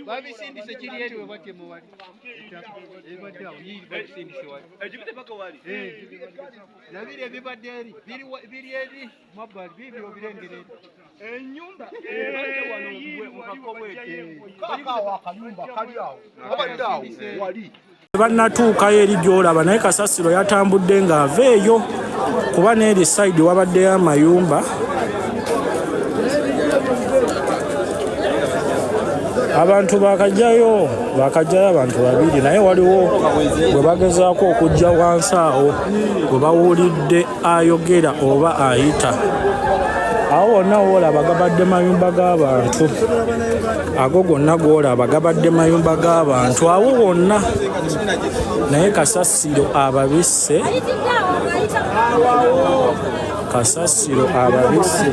Babisindise kiri eri we batema wali. Ebadde awo yiri babisindise wali. Ekibite paka wali. Nabiri ebibadde eri biri eri mabbali bibyo obirengera eri. Ennyumba ebadde wano mu kakobwete. Kaakaawo akayumba kali awo. Kabadde awo wali. Bannatuukayo eri gy'olaba naye kasasiro yatambudde ng'ava eyo kuba n'eri sayidi wabaddeyo amayumba. Abantu bakajjayo bakajjayo abantu babiri naye waliwo gwe bagezaako okuggya wansi awo gwe bawulidde ayogera oba ayita. Awo wonna woolaba gabadde mayumba g'abantu. Ago gonna g'olaba gabadde mayumba g'abantu awo wonna naye kasasiro ababisse kasasiro ababisse.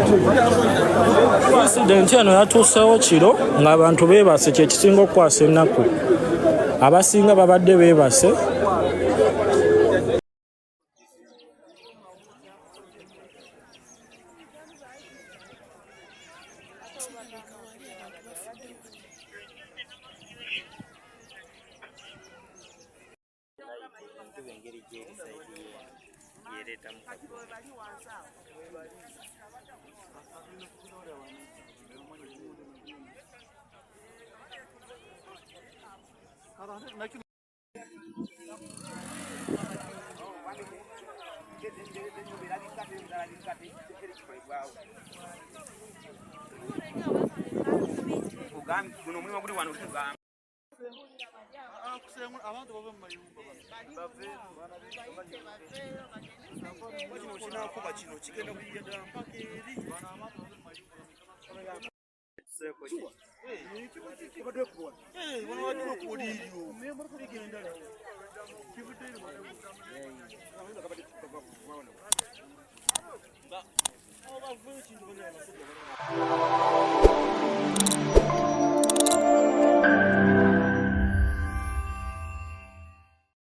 Incident eno yatuusewo kiro ng'abantu beebase, kye kisinga okukwasa ennaku. Abasinga babadde beebase. Kirabika wali abantu bafudde wano. Enkuba engeri gyeri sayidi yereetamu guno omulimu guli wano tugamba Abantu bave mu mayumba kino kinakuba kino kigenda kujja ddala mpaka eri.